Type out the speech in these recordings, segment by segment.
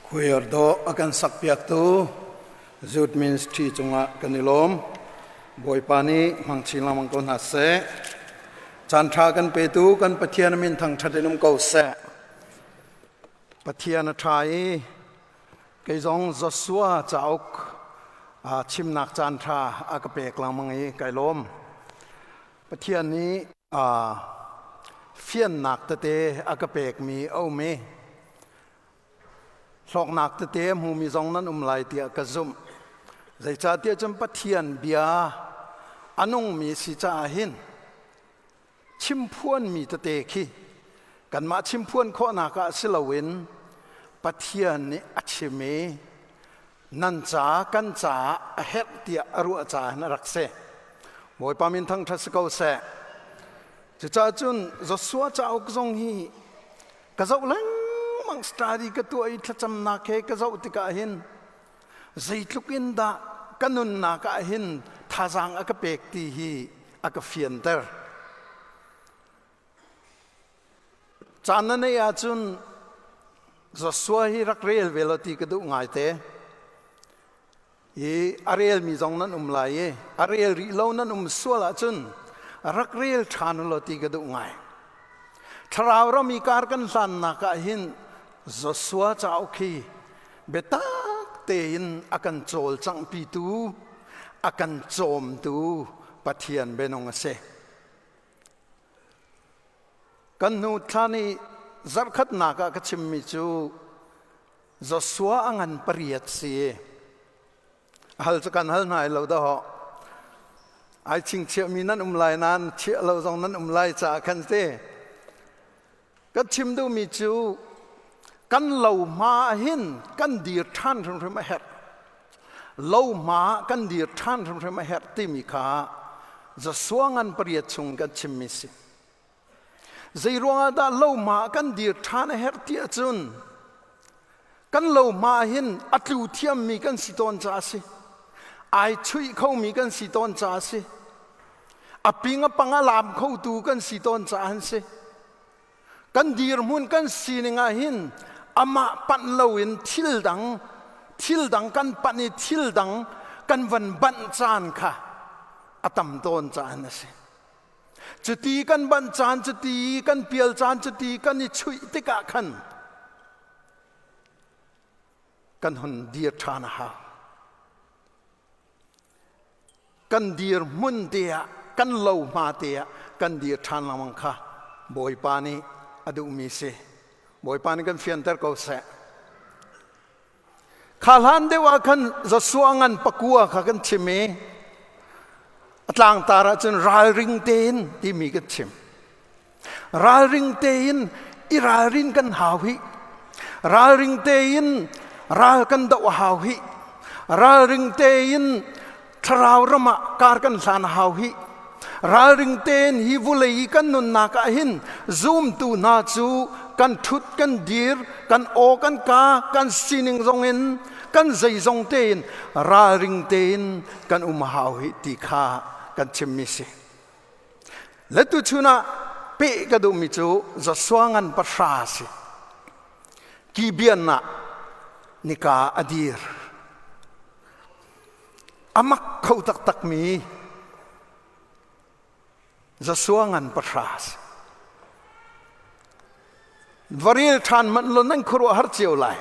Choir dawh a kan sakpiaktu Jude Ministry cungah kan i lawm. Bawipa nih hmang chin lengmang ko hna seh. Caan ṭha kan petu kan Pathian min thangṭhat in um ko seh. Pathian a ṭha i kei zong Joshua cauk chimnak caan ṭha a ka pek lengmang i kai lawm. Pathian nih fiannak tete a ka pekmi a um i hlawknak tete a hmumi zong nan um lai tiah ka zumh. Zeicahtiah cun Pathian bia a nungmi si caah hin chimphuanmi tete khi kanmah chimphuan khawhnak ah si loin Pathian nih a chim i nan ca kan caah a herh tiah a ruah caah hin a rak si. Bawipa min thangṭhat si ko seh. Cucaah cun Joshua cauk zong hi ka zoh lengmang, study ka tuah i thlacamnak he ka zoh tikah hin zeitluk in dah ka nunnak ah hin thazaang a ka pek ti hi a ka fianter. Caan na neih ahcun Joshua hi rak rel ve law ti ka duh ngaite. I a relmi zong nan um lai i a rel rih lo nan um sual ahcun rak rel ṭhan u law ti ka duh ngai. Thlarau ram i kar kan hlannak ah hin Joshua cauk hi biatak tein a kan cawlcanghpitu, a kan cawmtu Pathian bianung a si. Kan hnu thla ni zarhkhatnak ah ka chimmi cu Joshua a ngan pariat si. Hal cu kan hal hna i lo dah. Ai chingchiahmi nan um lai nain chiah lo zong nan um lai caah khan te. Kan chim duhmi cu kan lo hma hin kan dir ṭhan hrimhrim a herh. Lo hma kan dir ṭhan hrimhrim a herh timi kha Joshua ngan pariat chung kan chimmi si. Zei ruangah dah lo hma kan dir ṭhan a herh ti ahcun kan lo hma hin a tlu thiammi kan si tawn caah a si. Ai chuih khomi kan si tawn caah a si. A ping a pang a lam khotu kan si tawn caah an si. Kan dirhmun kan sining ah hin amah panh loin thil dang kan panh i thil dang kan van banh caan kha a tam tawn caan a si. Cuti kan banh caan, cuti kan pial caan, cuti kan i chuih tikah khan kan hun dir ṭhan a hau. Kan dir hmun te ah, kan lo hma te ah kan dir ṭhan lengmang kha Bawipa nih a duhmi si. Bawipa nih kan fianter ko seh. Kha hlan deuh ah khan Joshua ngan pakua kha kan chim i a tlangtar ah cun ralring tein timi kan chim. Ralring tein i ralrin kan hau hih. Ralring tein ral kan doh a hau hih. Ralring tein thlarau ram ah kar kan hlan a hau hih. Ralring tein hi vulei i kan nunnak ah hin zumtu hna cu kan ṭhut kan dir, kan aw kan ka, kan sining zong in, kan zeizong tein ralring tein kan um a hau hih ti kha kan chimmi si. Le tuchun ah peh ka duhmi cu Joshua ngan pahra a si. Gibeon ah nika a dir. A mak kho taktakmi Joshua ngan pahra a si. Va rel ṭhan hmanh law nan khuaruah har cio lai.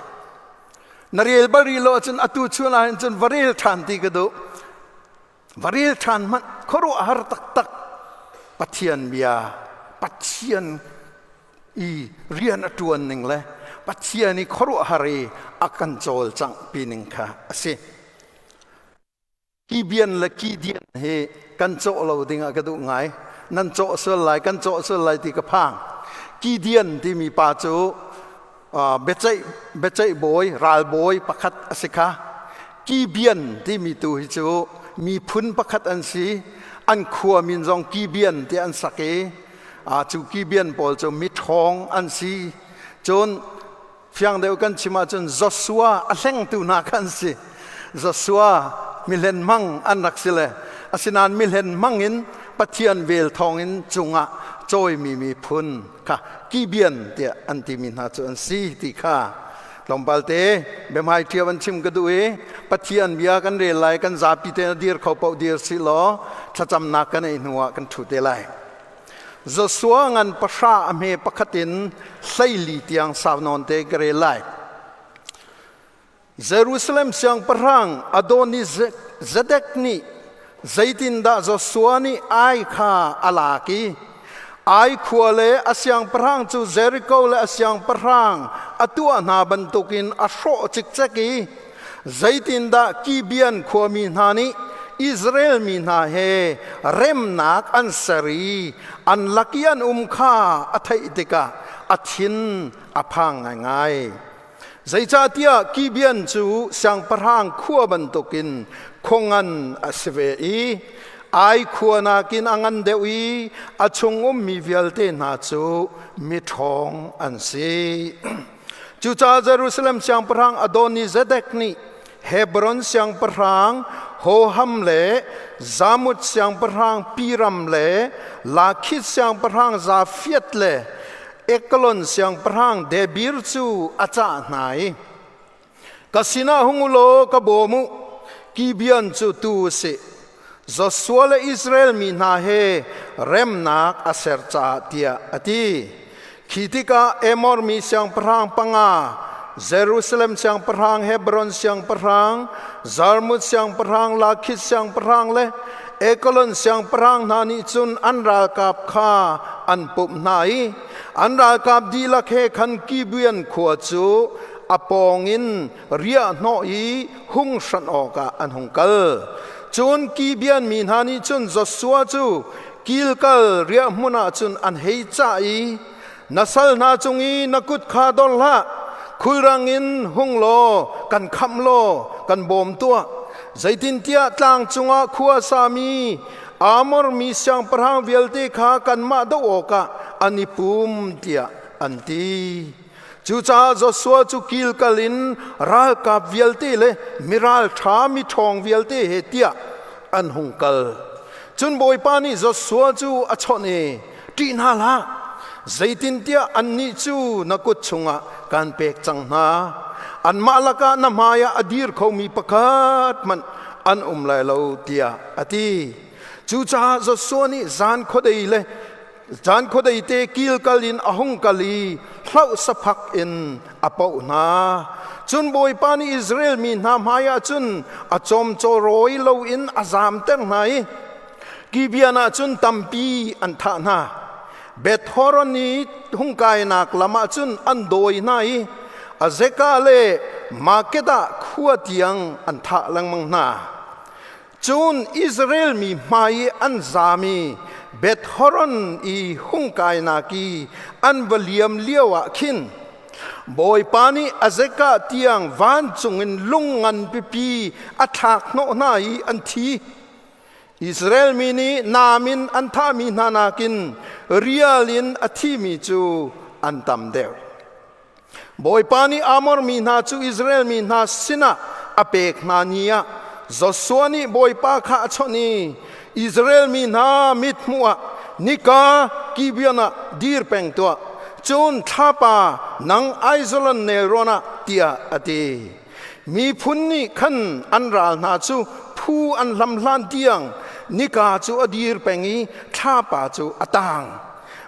Na rel bal rih lo ahcun atu chun ahhin cun va rel ṭhan ti ka duh. Va rel ṭhan hmanh, khuaruahhar taktak Pathian bia, Pathian i rian a ṭuan ning le Pathian i khuaruahhar i a kan cawlcangh pi ning kha a si. Kibian le Kidian hi kan cawh lo ding ah ka duh ngai. Nan cawh sual lai, kan cawh sual lai ti ka phang. Kidian timi pa cu biaceih bawi, ralbawi pakhat a si kha. Kibian timi tu hi cu miphun pakhat an si. An khua min zong Kibian tiah an sak i cu Kibian pawl cu miṭhawng an si. Cun fiang deuh kan chim ahcun Joshua a hlengtu hna kha an si. Joshua mihlen hmang an rak si le asinain mihlen hmang in Pathian vel thawngin cungah cawimi miphun kha Gibeon tiah an timi hna cu an si ti kha tlawmpal te biahmai ṭhio an chim ka duh i Pathian bia kan rel lai. Kan zapi te dir kho paoh dir si law thlacamnak kan ei hnuah kan ṭhu te lai. Joshua ngan 10 a hme pakhat in 14 tiang sau nawn te ka rel lai. Jerusalem siangpahrang Adoni-zedek nih zeitindah Joshua nih Ai kha a lak i Ai khua le a siangpahrang cu Jeriko le a siangpahrang a tuah hna bantukin a hrawh cikcek i zeitindah Gibeon khuami hna nih Israel mi hna he remnak an ser i an lak i an um kha a theih tikah a thin a phang ngaingai. Zeicahtiah Gibeon cu siangpahrang khua bantukin khua ngan a si ve i Ai khua nakin a ngan deuh i a chung ummi vialte hna cu miṭhawng an si. Cucaah Jerusalem siangpahrang Adonizedek nih Hebron siangpahrang Hoham le Zamut siangpahrang Piram le Lakhis siangpahrang Zafiat le Eklon siangpahrang Debir cu a cah hna i, Ka sinah hung u law ka bawm u, Gibeon cu tu u sih, Joshua le Israel mi hna he remnak a ser caah, tiah a ti. Khi tikah Amor mi siangpahrang panga, Jerusalem siangpahrang, Hebron siangpahrang, Jarmuth siangpahrang, Lakhis siangpahrang le Eklon siangpahrang hna nih cun an ralkap kha an pumh hna i an ralkap dihlak he khan Gibeon khua cu a pawngin riahhnawh i hung hranh awkah an hung kal. Cun Gibeon mi hna nih cun Joshua cu Gilgal riahhmun ah cun an hei cah i, Na sal hna cung i na kut kha dor hlah, khulrang in hung law kan khamh law kan bawm tuah. Zeitintiah tlang cungah khua sami Amor mi siangpahrang vialte kha kanmah doh awkah an i pum, tiah an ti. Cucaah Joshua cu Gilgal in ralkap vialte le miralṭha miṭhawng vialte he tiah an hung kal. Cun Bawipa nih Joshua cu a chawnh i, Ṭih hna hlah, zeitintiah annih cu na kut chungah kaan pek cang hna. Anmah lakah na hmaiah a dir khomi pakhat hmanh an um lai lo, tiah a ti. Cucaah Joshua nih zan khuadei le zan khuadei te kilkal in a hung kal i hloh saphak in a poh hna. Cun Bawipa nih Israel mi hna hmaiah cun a cawmcawrawi loin a zamter hna i Gibeon ah cun tampi an thah hna. Beth Horon i hung kainak lam ah cun an dawi hna i Azekah le Makedah khua tiang an thah lengmang hna. Cun Israel mi hmai i an zam i Beth Horon i hung kainak i an va liam lioah khin Bawipa nih Azekah tiang vancung in lung ngan pipi a thlak hnawh hna i an thi. Israel mi nih nam in an thahmi hna nakin rial in a thimi cu an tam deuh. Bawipa nih Amor mi hna cu Israel mi hna sinah a pek hna ni ah Joshua nih Bawipa kha a chawnh i, Israel mi hna mithmuh ah nika Gibeon ah dir peng tuah, cun thlapa nang Aijalon nelrawn ah, tiah a ti. Miphun nih khan an ral hna cu phu an hlam hlan tiang nika cu a dir peng i thlapa cu a tang.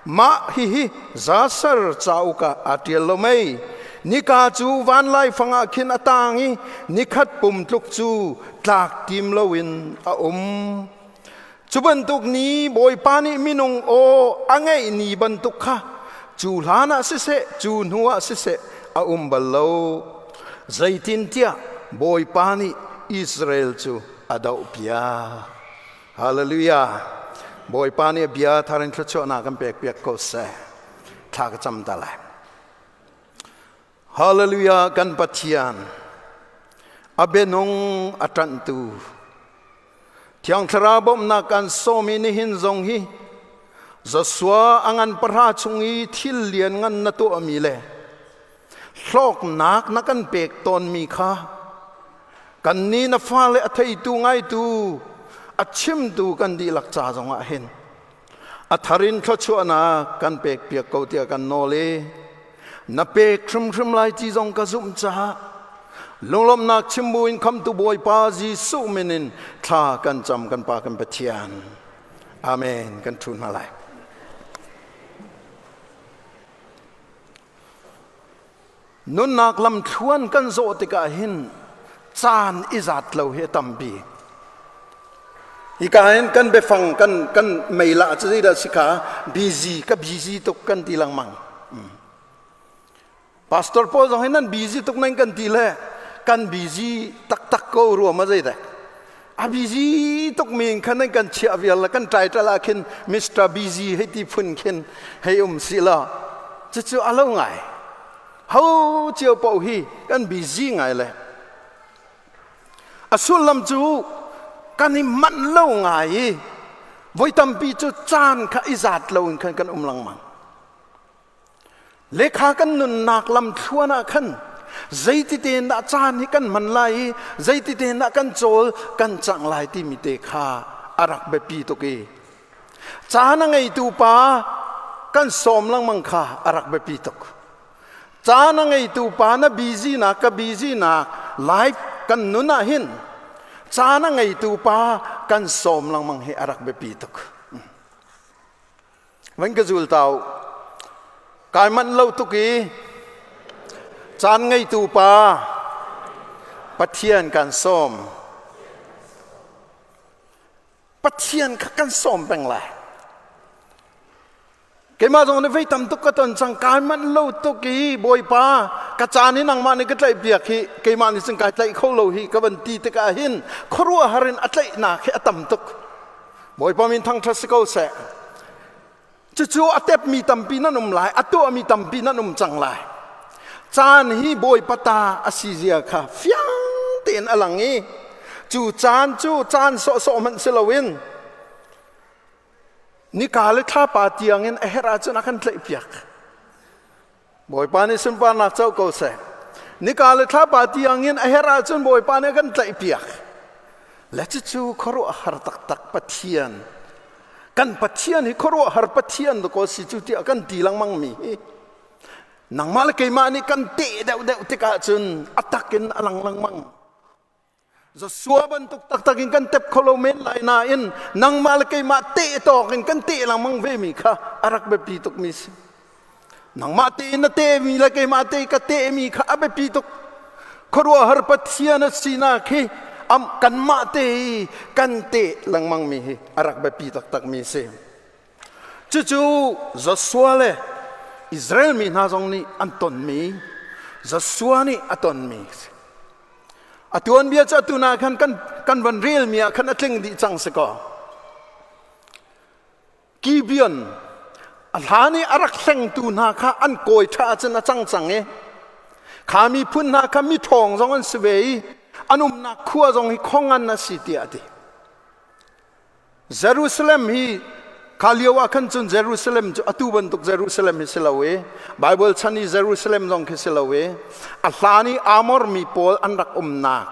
Mah hihi Jasher cauk ah aa ṭial lo mei? Nika cu vanlaifang ah khin a tang i nikhat pum tluk cu tlak tim loin a um. Cu bantuk ni Bawipa nih minung aw a ngeih ni bantuk kha cu hlan ah siseh, cu hnu ah siseh a um bal lo. Zeitintiah Bawipa nih Israel cu a dohpiak. Hallelujah. Bawipa nih bia thar in thluachuahnak kan pek piak ko seh. Thla ka cam ta lai. Hallelujah. Kan Pathian a bianung a ṭanhtu Thiang Thlarau bawmhnak kan sawm i nihin zong hi Joshua a ngan 10 chung i thil lian ngan na tuahmi le hlawknak na kan pek tawnmi kha kannih na fale a theitu ngaitu a chimtu kan dihlak ca zongah hin. A thar in thluachuahnak kan pekpiak ko tiah kan nawl i na pek hrimhrim lai ti zong ka zumh caah lunglawmhnak chim buin khamtu Bawipa Jesuh min in thla kan cam kan Pa kan Pathian. Amen. Kan ṭhu hna lai. Nunnak lamthluan kan zawh tikah hin caan i zat lo hi a tampi. Hika hin kan biafang kan kan meilah cu zeidah si kha busy ka busy tuk kan ti lengmang. Pastor pawl zong hi nan busy tuk nan kan ti le kan busy taktak ko ruam a zeidek. A busy tuk mi khan nan kan chiah vial la kan title ah khin Mr. Busy hei ti phun khin hei um si la cucu a lo ngai ho cio paoh hi kan busy ngai le a sullam cu kan i manh lo ngai i voi tampi cu caan kha i zat lo in khan kan um lengmang Lekha kan nunnak lamthluan ah khan zeiti tein dah caan hi kan hman lai i zeiti tein dah kan cawl kan cangh lai timi te kha a rak biapi tuk i caan a ngeitu pa kan sawm lengmang kha a rak biapi tuk. Caan a ngeitu pa na busy nak ka busy nak life kan nun ah hin caan a ngeitu pa kan sawm lengmang hi a rak biapi tuk. Van ka zul tau. Kai manh lo tuk i caan ngeitu pa Pathian kan sawm. Pathian kha kan sawm peng lai. Keimah zong nih vei tam tuk ka ton cang kai manh lo tuk i Bawipa ka caan hi nangmah nih ka tlaih piak hi keimah nih cun kai tlaih kho lo hi ka van ti tikah hin khuaruahhar in a tlaihnak hi a tam tuk. Bawipa min thangṭhat si ko seh. Cucu a tepmi tampi nan um lai, a tuahmi tampi nan um cang lai. Caan hi Bawipa ta a si zia kha fiang tein a lang i cu caan cu caan sawhsawh hmanh si loin nika le thlapa tiangin a herh ahcun a kan tlaihpiak. Bawipa nih sunparnak co ko seh. Nika le thlapa tiangin a herh ahcun Bawipa nih a kan tlaihpiak. Le cucu khuaruahhar taktak Pathian. Kan Pathian hi khuaruahhar Pathian dakaw si cu tiah kan ti lengmang mi hi. Nangmah le keimah nih kan teh deuhdeuh tikah cun a tak in a lang lengmang. Joshua bantuk taktak in kan tep kho lo men lai nain nangmah le keimah teh tawk in kan teh lengmang ve mi kha a rak biapi tuk mi si. Nangmah te in na teh mi le keimah te ka teh mi kha a biapi tuk. Khuaruahhar Pathian a sinak hi am kanmah te i kan teh lengmang mi hi a rak biapi taktak mi si. Cucu Joshua le Israel mi hna zong nih an tonmi Joshua nih a tonmi si. A tuanbia cu atu na khan kan kan van relmi ah khan a tling dih cang si kaw. Gibeon a hlan i a rak hlengtu hna kha an kawi ṭha ahcun a cang cang i kha miphun hna kha mi ṭhawng zong an si ve i an umnak khua zong hi khongan a si tiah a ti. Jerusalem hi kha lio ah khan cun Jerusalem cu atu bantuk Jerusalem hi si lo i Bible chan i Jerusalem zong khi si lo i a hlan i Amor mi pawl an rak umnak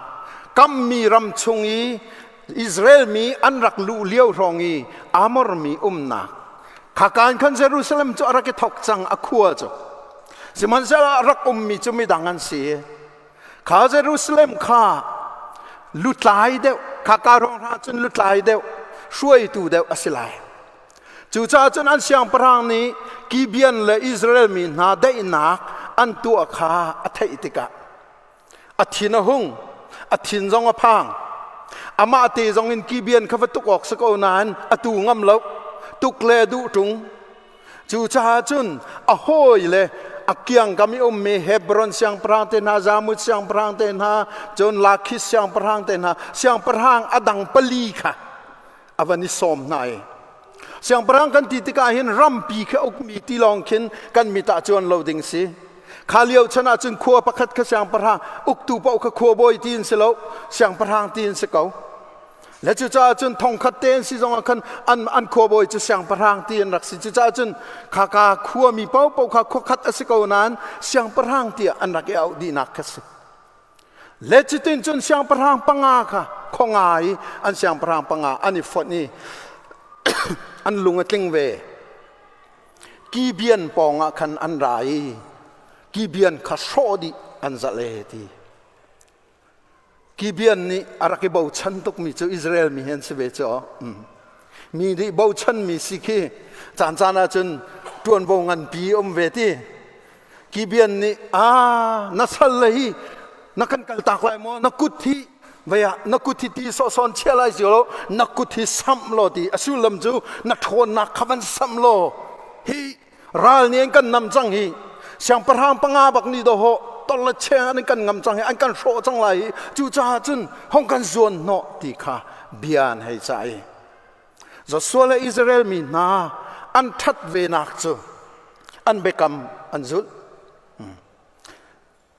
kammi ram chung i Israel mi an rak luh lio hrawng i Amor mi umnak kha kaan khan Jerusalem cu a rak i thok cang a khua cu sihmanhsehlaw a rak ummi cu midang an si Kha Jerusalem kha lutlai deuh, kha ka ruang hna cun lutlai deuh, hruaitu deuh a si lai. Cucaah cun an siangpahrang nih Gibeon le Israel mi hna daihnak an tuah kha a theih tikah a thin a hung, a thin zong a phang. Amah te zong in Gibeon kha va tuk awk si ko nain a tu ngam lo, tuk le duh ṭung. Cucaah cun a hawi le a kiangkam i ummi Hebron siangpahrang te hna, Zamut siangpahrang te hna, cun Lakhish siangpahrang te hna, siangpahrang a dang pali kha a van i sawm hna i siangpahrang kan ti tikah hin rampi kha ukmi ti lawng khin kan mit ah cuan lo ding si. Kha lio chan ah cun khua pakhat kha siangpahrang uktu paoh kha khuabawi tiin si lo, siangpahrang tiin si ko. Le cucaah cun thongkhat te an si zongah khan an an khuabawi cu siangpahrang ti an rak si. Cucaah cun khaka khuami paohpaoh kha khuakhat a si ko nain siangpahrang tiah an rak i auh dihnak kha si. Le cutin cun siangpahrang panga kha khuanga i an siangpahrang panga an i fonh i an lung a tling ve. Gibeon pawngah khan an ra i Gibeon kha hrawh dih an zalh e ti. Gibeon nih a rak i bochan tukmi cu Israel mi hi an si ve cu. Mi nih bochanmi si khi caan caan ahcun ṭuanvo nganpi um ve ti. Gibeon nih a na sal le hi na kan kaltak lai maw? Na kut hi vei ah na kut hi ti sawhsawn chia lai si lo na kut hi samh law ti a sullam cu na ṭhawnnak kha van samh law hi ral nih an kan nam cang hi siangpahrang panga bak nih dawhawh tol le cheng an kan ngam cang hi an kan hrawh cang lai hi cucaah cun hong kan zuan hnawh ti kha bia an hei cah i Joshua le Israel mi hna an ṭhat venak cu an biakam an zulh.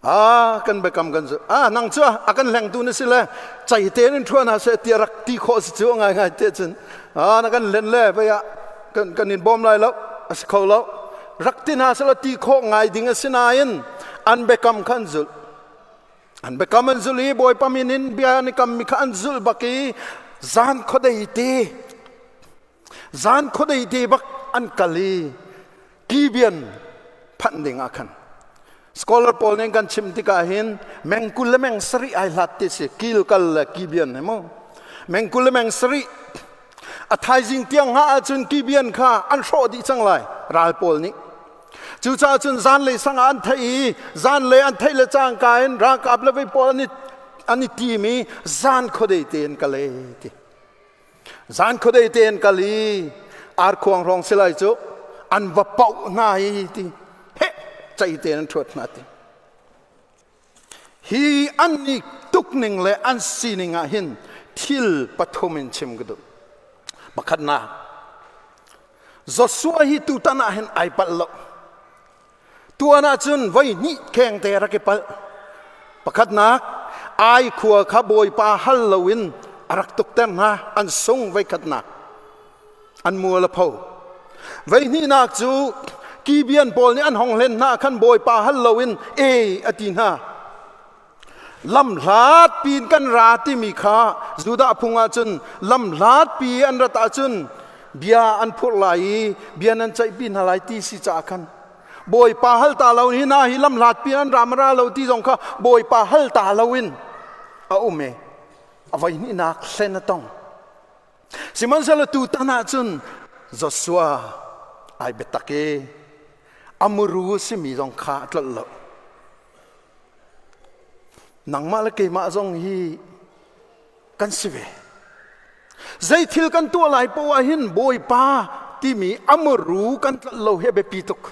Ah, kan biakam kan zulh. Ah, nang cu a kan hlengtu na si le cei tein in ṭhuan ha seh tiah rak ti khawh si cu ngai ngai te cun ah na kan hlen le vei ah kan kan in bawm lai lo a si kho lo rak ti hna seh law ti khawh ngai ding a si nain an biakam kha an zulh. An biakam an zulh i Bawipa min in bia an i kammi kha an zulh bak i zan khuadei te zan khuadei te bak an kal i Gibeon phanh ding ah khan scholar pawl nih kan chim tikah hin meng 20 le meng 70 ai hlat ti si Gilgal le Gibeon he mu meng 20 le meng 70 a thaizing tiang ha ahcun Gibeon kha an hrawh dih cang lai ral pawl nih. Cucaah cun zanlei sang ah an theih i zanlei an theih le cangka in ralkap le vei pawl an i tim i zan khuadei tein kal e ti. Zan khuadei tein kal i arkhuang hrawng si lai cu an va pauh hna i ti heh cei tein an ṭhuat hna ti. Hi an i tukning le an sining ah hin thil pathum in chim ka duh. Pakhatnak, Joshua hi tutan ah hin ai palh lo. Tuan ahcun voi hnih kheng te rak i palh. Pakhatnak, ai khua kha Bawipa hal loin a rak tukter hna, an sung voi khatnak. An mual a pho. Voi hnihnak cu Gibeon pawl nih an hong hlen hna khan Bawipa hal loin e a ti hna. Lamhlat piin kan ra timi kha Judah phung ahcun lamhlat pi an rat ahcun bia an phurh lai i bia nan ceihpi hna lai ti si caah khan Bawipa hal ta lo hi na hi lamhlat pi an ra ma ra lo ti zong kha Bawipa hal ta lo in a um i a voi hnihnak hlen a tong. Sihmanhsehlaw tutan ahcun Joshua ai biatak i a muru simi zong kha a tlolh lo. Nangmah le keimah zong hi kan si ve. Zei thil kan tuah lai poah ah hin Bawipa timi a muru kan tlolh lo hi a biapi tuk.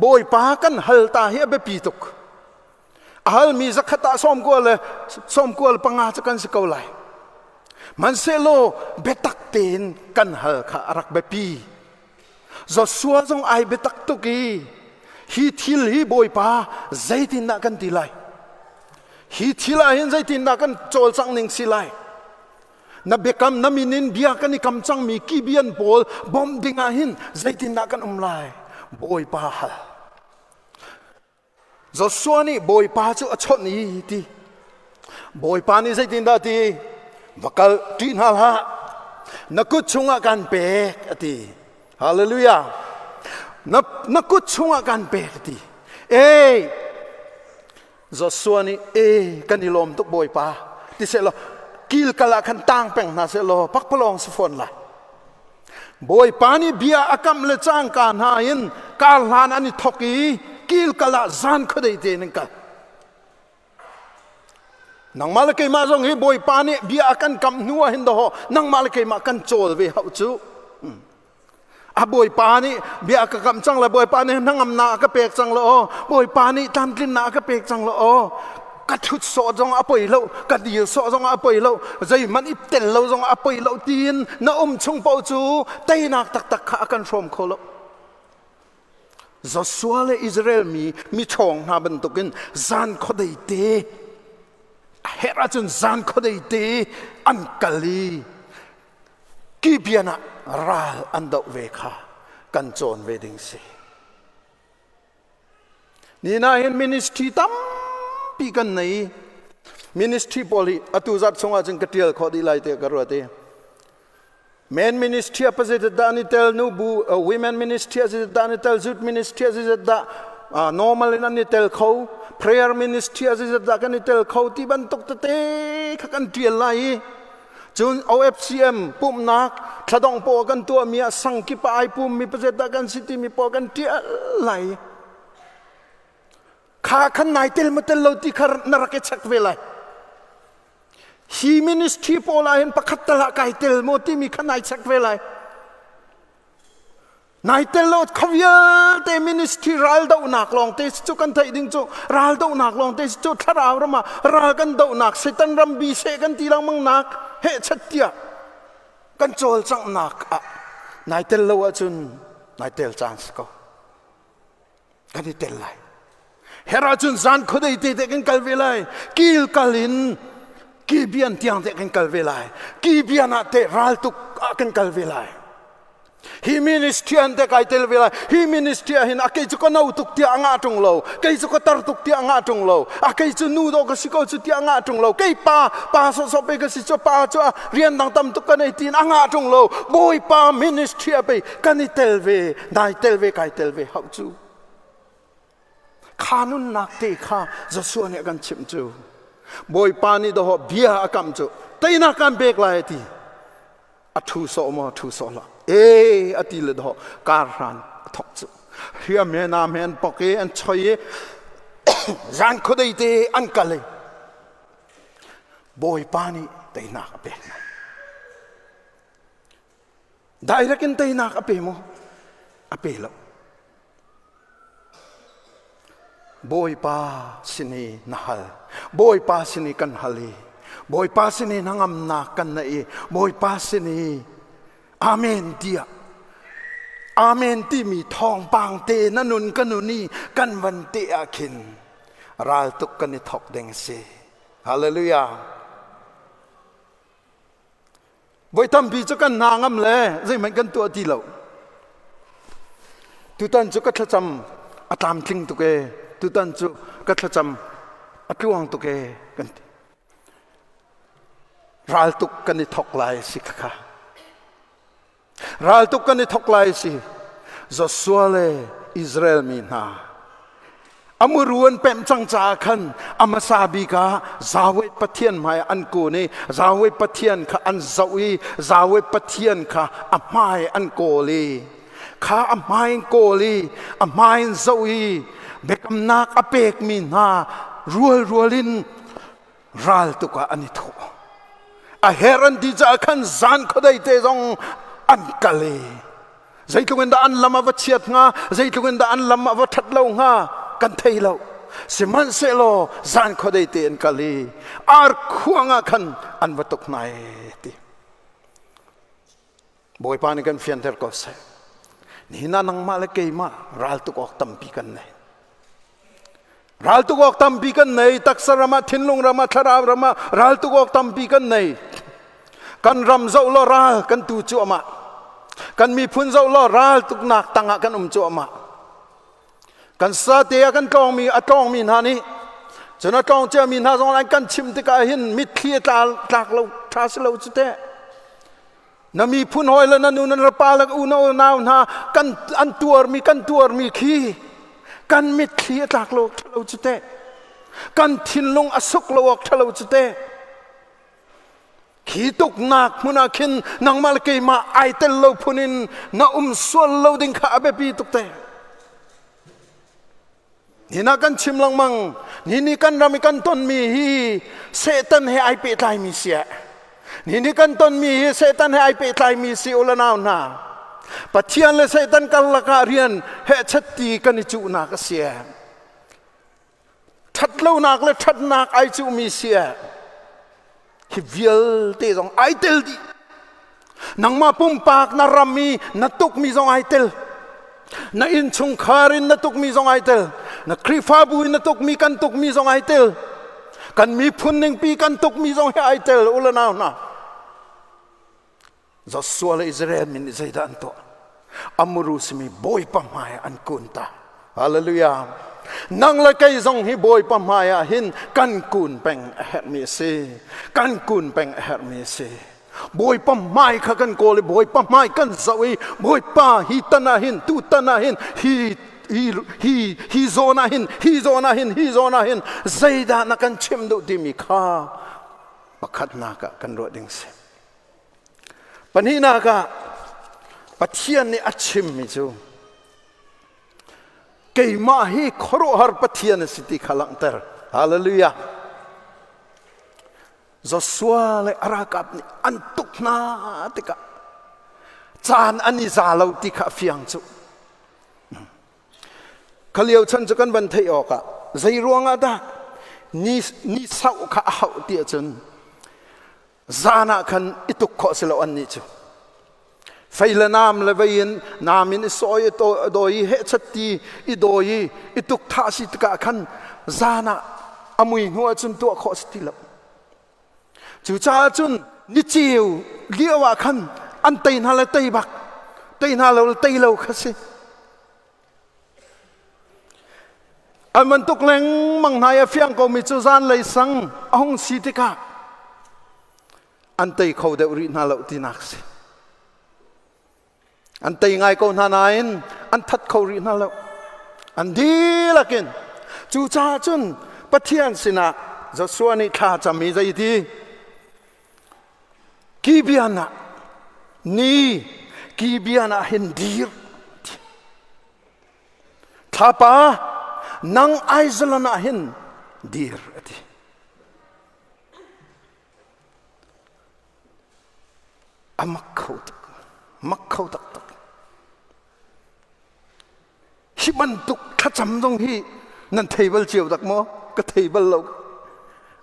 Bawipa kan hal ta hi a biapi tuk. A halmi zakhat ah 90 le 95 cu kan si ko lai. Hmanhsehlaw biatak tein kan hal kha a rak biapi. Joshua zong ai biatak tuk i hi thil hi Bawipa zeitindah kan ti lai? Hi thil ah hin zeitindah kan cawlcangh ning si lai? Na biakam na min in bia kan i kam cangmi Gibeon pawl bawmh ding ah hin zeitindah kan um lai? Bawipa hal. Joshua nih Bawipa cu a chawnh i ti. Bawipa nih zeitindah a ti? Va kal ṭih hna hlah. Na kut chungah kan pek a ti. Hallelujah. Na, na kut chungah kan pek a ti. Ei, Joshua nih e kan i lawm tuk Bawipa ti seh law kil kal ah khan tang peng hna seh law pakpalawng si fawn lai. Bawipa nih bia a kamh le cangka hna in kar hlan an i thok i kilkal ah zan khuadei tein an kal. Nangmah le keimah zong hi Bawipa nih bia a kan kamh hnu ah hin dawh nangmah le keimah kan cawl ve hauh cu. A Bawipa nih bia a ka kamh cang le Bawipa nih hnangamnak a ka pek cang le aw Bawipa nih tlamtlinnak a ka pek cang le aw ka ṭhut sawh zong a poi lo ka dir sawh zong a poi lo zeihmanh i tel lo zong a poi lo tiin na um chung paoh cu teinak taktak kha a kan hrawm kho lo Joshua le Israel mi miṭhawng hna bantukin zan khuadei te a herh ahcun zan khuadei te an kal i Gibeon ah ral an doh ve kha kan cawn ve ding si. Ni na hin ministry tampi kan nei. Ministry pawl hi atu zat chungah cun ka tial khawh dih lai tiah ka ruat i. Men ministry ah pazeitat dah an i tel, nu bu women ministry ah zeizat dah an i tel, youth ministry ah zeizat dah normal in an i tel kho, prayer ministry ah zeizat dah kan i tel kho ti bantuk tete kha kan tial lai i cun OFCM pumhnak thladong pawl kan tuahmi ah sangkip ah ai pummi pazet dah kan si timi pawl kan tial lai. Kha khan nai tel ma tel lo ti kha na rak i check ve lai. Hi ministry pawl ah hin pakhat tal ah kai tel maw timi kha nai check ve lai. Nai tel lo kha vialte ministry ral dohnak lawng te cu kan theih ding cu ral dohnak lawng te cu thlarau ram ah ral kan dohnak Satan ram bi seh kan ti lengmang nak heh chat tiah kan cawlcanghnak ah nai tel lo ahcun nai tel caan si ko. Kan i tel lai. Her ahcun zan khuadei te te kan kal ve lai. Kil kal in Gibeon tiang te kan kal ve lai. Gibeon ah te raltuk ah kan kal ve lai. Hi ministry an te kai tel ve lai. Hi ministry ah hin a kei cu ka no tuk tiah a ngah ṭung lo. Kei cu ka tar tuk tiah a ngah ṭung lo. A kei cu nu dawh ka si ko cu tiah a ngah ṭung lo. Kei pa pa sawhsawh pe ka si cu pa cu a rian dang tam tuk ka nei tiin a ngah ṭung lo. Bawipa ministry ah pei kan i tel ve. Nai tel ve kai tel ve hauh cu. Kha nunnak te kha Joshua nih a kan chimh cu. Bawipa nih dawh bia a kam cu teinak kan pek lai a ti. A thu sawh maw thu sawh hlah. E a ti le dawh kar hran a thok cu. Hriam he nam he an pok i an choi i zan khuadei te an kal i Bawipa nih teinak a pek hna. Direct in teinak a pe maw? A pe lo. Bawipa sin i na hal. Bawipa sin i kan hal i Bawipa sin i hnangamnak kan neih i Bawipa sin i Amen tiah Amen timi thawngpang te na nun ka nun i kan van te ah khin raltuk kan i thok ding a si. Hallelujah. Voi tampi cu kan hna ngam le zeihmanh kan tuah ti lo. Tutan cu ka thlacam a tlamtling tuk ee. Tutan cu ka thlacam a tluang tuk ee kan ti. Raltuk kan i thok lai si khakha. Raltuk kan i thok lai si. Joshua le Israel mi hna a muru an pemh cang caah khan a hmasa bik ah Yahweh Pathian hmai an kun i Yahweh Pathian kha an zoh i Yahweh Pathian kha a hmai an kawl i kha a hmai in kawl i a hmai in zoh i biakamnak a pekmi hna rualrual in raltuk ah an i thawh. A her an ti caah khan zan khuadei te zong an kal i zeitluk in dah an lam a va chiat hnga zeitluk in dah an lam a va ṭhat lo hnga kan thei lo sihmanhsehlaw zan khuadei te an kal i ar khuang ah khan an va tuk hna e ti Bawipa nih kan fianter ko seh. Nihin ah nangmah le keimah raltuk awk tampi kan nei. Raltuk awk tampi kan nei. Taksa ram ah, thinlung ram ah, thlarau ram ah raltuk awk tampi kan nei. Kan ram zoh law ral kan tu cuahmah. Kan miphun zoh law ral tuknak tangah kan um cuahmah. Kan sate ah kan tlawngmi a tlawngmi hna nih cun a tlawng ciami hna zong an kan chim tikah hin mitthli a tlak lo ṭha si lo cu teh. Na miphun hawi le na nu na pa le unau nau hna kan an tuarmi kan tuarmi khi kan mitthli a tlak lo ṭhalo cu teh kan thinlung a suk lo awk ṭhalo cu teh khi tuknak hmun ah khin nangmah le keimah ai tel lo phun in na um sual lo ding kha a biapi tuk te Nina kan chim lengmang ni ni kan ram i kan tonmi hi Satan he ai pehtlaimi si eh. Ni ni kan tonmi hi Satan he ai pehtlaimi si u le nau hna. Pathian le Satan karlak ah rian hehchet ti kan i cuhnak a si eh. Ṭhatlonak le ṭhatnak ai cuhmi si eh. Hi vialte zong ai tel dih. Nangmah pumpak na ram i na tukmi zong ai tel. Na innchungkhar in na tukmi zong ai tel. Na Khrihfabu in na tukmi kan tukmi zong ai tel. Kan miphun ningpi kan tukmi zong hi ai tel u le nau hna. Joshua le Israel mi nih zeidah an tuah? Amuru simi Bawipa hmai an kun ta. Hallelujah. Nang le kei zong hi Bawipa hmai ah hin kan kun peng a herhmi a si. Kan kun peng a herhmi a si. Bawipa hmai kha kan kawl i Bawipa hmai kan zoh i Bawipa hi tan ah hin tu tan ah hin hi hi hi hi zawn ah hin hi zawn ah hin hi zawn ah hin zeidah na kan chimh duh timi kha pakhatnak ah kan ruah ding si. Pahnihnak ah Pathian nih a chimmi cu keimah hi khuaruahhar Pathian a si ti kha langhter. Hallelujah. Joshua le a ralkap nih an tuk hna tikah caan an i za lo ti kha a fiang cu. Kha lio chan cu kan van theih awkah zei ruangah dah ni, ni sauh kha a hauh ti ahcun zan ah khan i tuk khawh si lo an nih cu. Fei le nam le vei in nam in i sawi i dawi i hehchat ti i dawi i i tuk thah si tikah khan zan ah a mui hnu ahcun tuah khawh si ti lo. Cucaah cun ni ceu lio ah khan an tei hna le tei bak, tei hna lo le tei lo kha si. An bantuk lengmang hna i a fiang komi cu zanlei sang a hung si tikah an tei kho deuh rih hna lo tinak si. An tei ngai ko hna nain an that kho rih hna lo. An dihlak in. Cucaah cun Pathian sinah Joshua nih thla cam i zeiti Gibeon ah ni Gibeon ah hin dir. Thlapa nang Aizalan ah hin dir a ti. A mak kho tuk. Mak kho taktak. Hi bantuk thlacam zong hi nan thei bal cio dak maw? Ka thei bal lo.